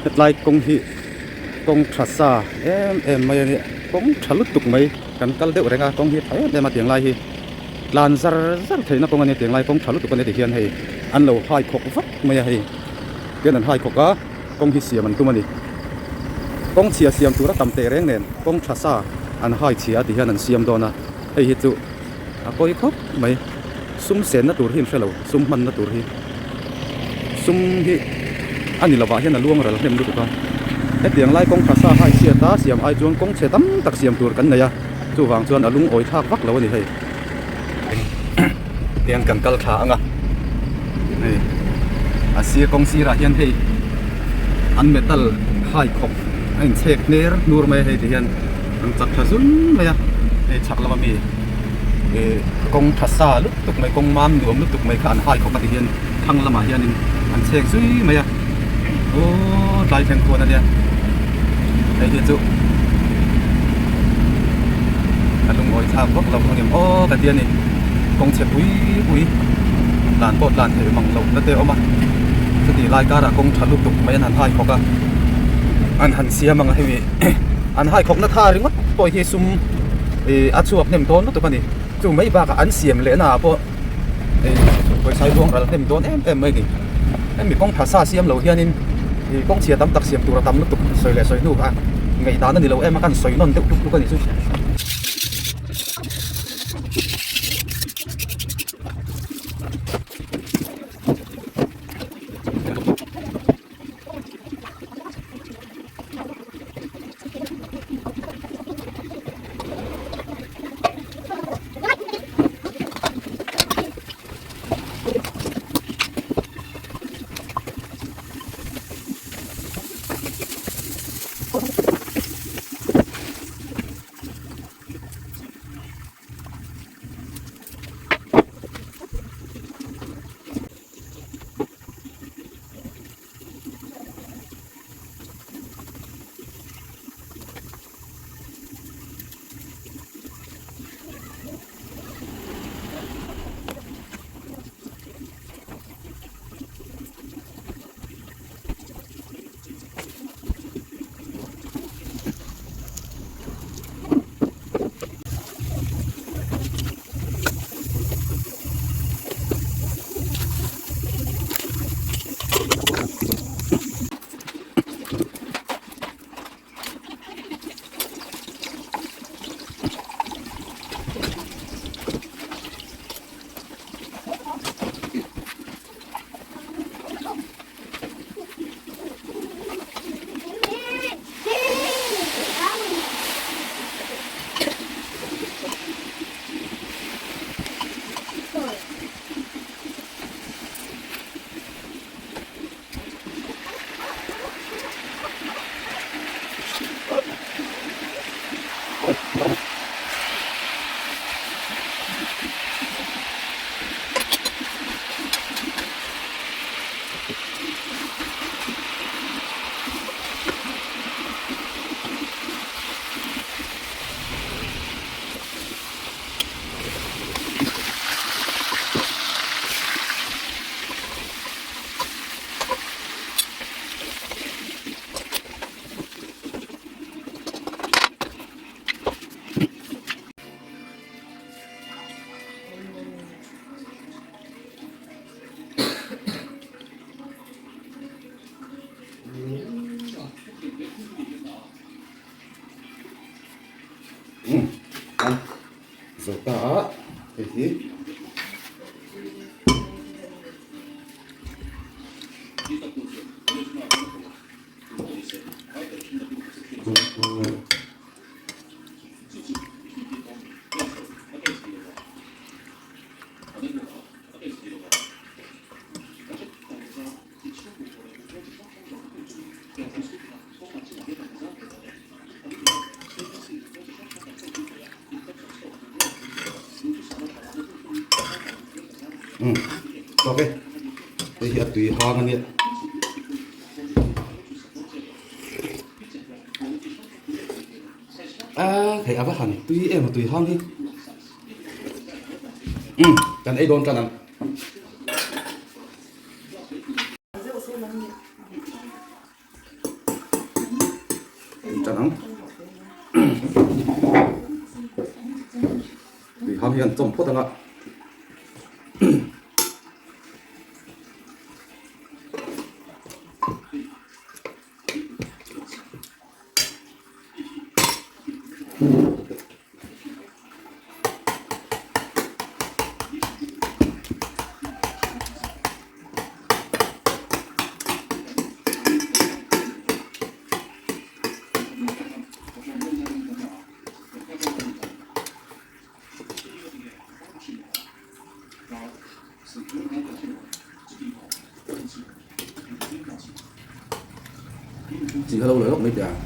Hetlai kawng hi kawng tha sa em em mai a nia kawng tha lutuk mai kan kal deuh reng a kawng hi tha em em a tiang lai hi tlan zar zar theihna kawng a nia tiang lai kawng tha lutuk a nia tihian hei an lo hai khawk vak mai a hei tian an hai khawk a kawng hi siam an tum a ni kawng chhia siam tur a tam teh reng nen kawng tha sa an hai chhia a tihian an siam dawn a hei hi chu a pawi khawp mai sum senna tur hi an hre lo sum hmanna tur hi sum hi a ni lovah hian a luang ral hnem lutuk a hetiang lai kawng tha sa hai chhiat a siam ai chuan kawng chhe tam tak siam tur kan nei a chuvang chuan a lungawi thlak vak lo a ni hei tiang kan kal thla ang a hei a sir kawng sirah hian hei an metal hai khawp a inchhek hner hnur mai a hei ti hian an chak tha zun mai a hei chhak lama mi ih kawng tha sa lutuk mai kawng mam nuam lutuk mai kha an hai khawp a ti hian thlang lamah hianin an chhek zui mai a aww tlai thleng khuan ania hei hi chu a lungawi thlak vak lo ang em aw ka ti a ni kawng chhe pui pui tlan pawh tlan theih mang loh na te a awm a chutih lai karah kawng tha lutuk mai an han hai khawk a an han siam ang a hemi an hai khawkna tha ringawt pawh hi sum ih a chhuak hnem dawn lutuk a ni chu mai bakah an siam leh naah pawh ih pawisa hi buang ral hnem dawn em em mai a ni hemi kawng tha sa siam lo hianin ih kawng chhia tam tak siam tur a tam lutuk sawi leh sawi hnu kha ngaihdan a ni lo em a kan sawi nawn deuh tluk tluk a ni chu. Zo ta a hei hi Umm tawk e hei hi a tui hang a nia. A hei a va han tui em a tui hang hi umm kan ei dawn tan ang. tan ang. Tui hang hi an chawm phawt ang a. Chi kha lo la lawk mai teh ang.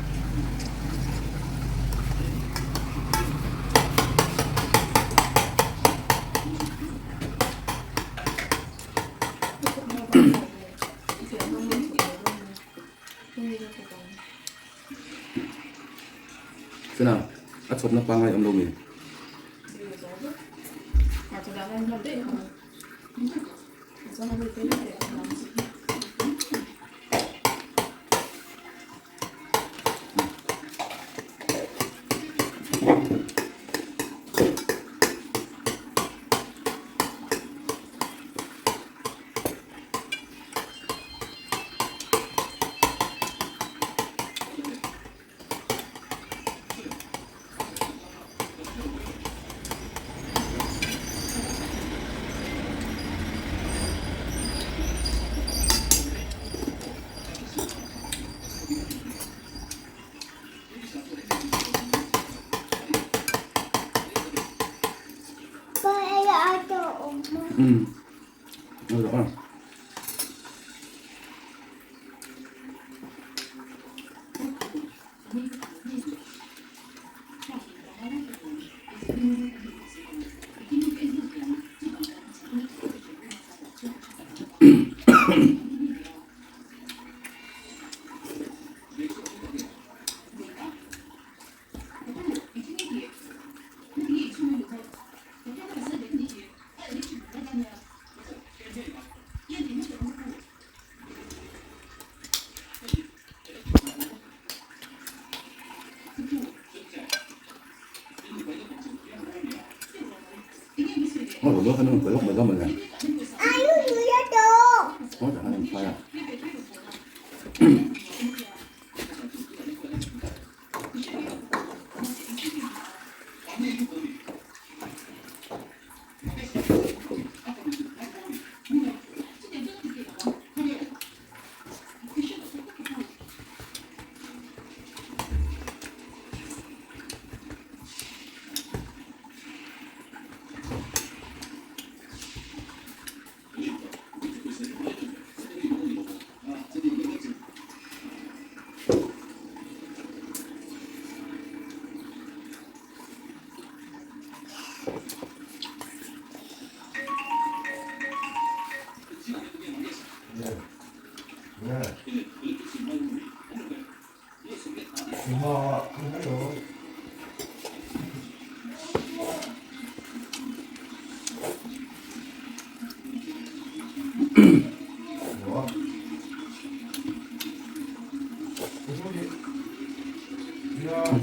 Sena a chhawpna pangngai awm lo mi. Ừ. Rồi rồi. 어, 너 하는 거야? 뭐가 뭐냐? 아유 눌러줘. 어, 나 하는 거야.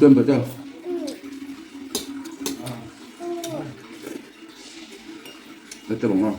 어떤 거죠? 어때 뭔가?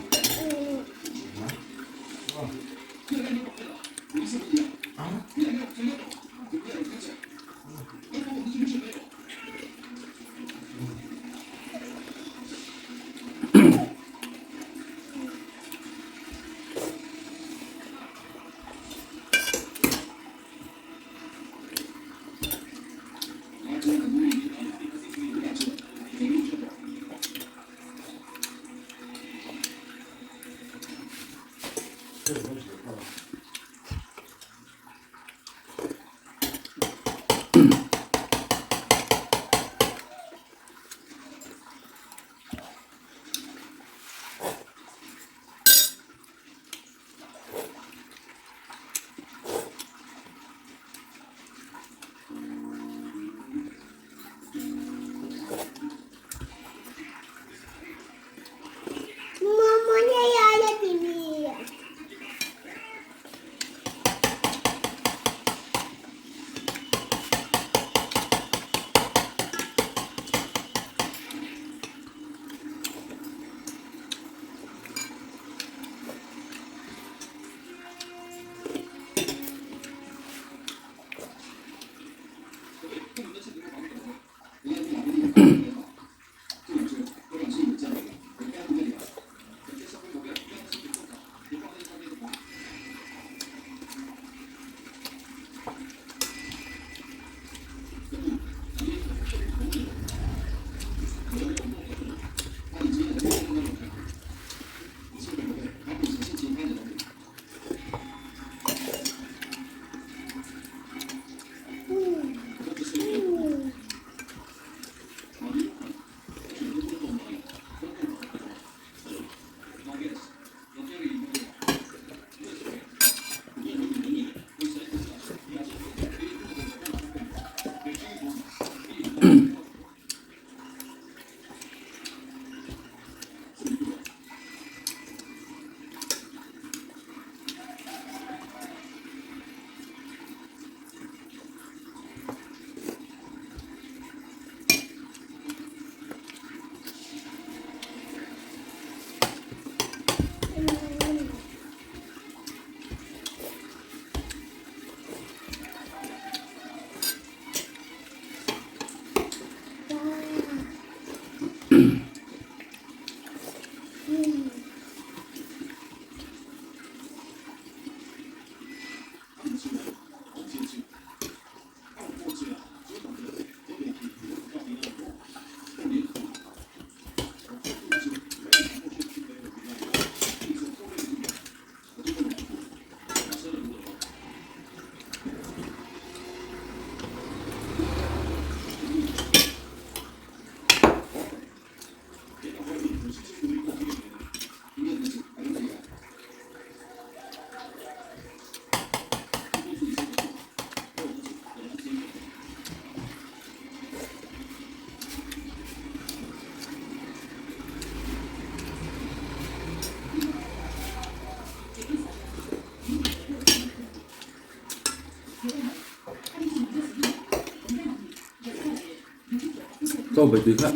Chaw beitui kha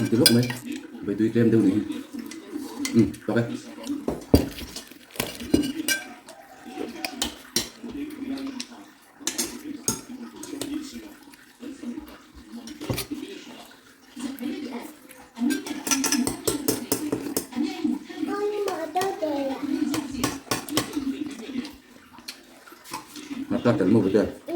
ti lawk mai beitui tlem deuh ni hi umm tawk e. Hmarcha tel maw bete.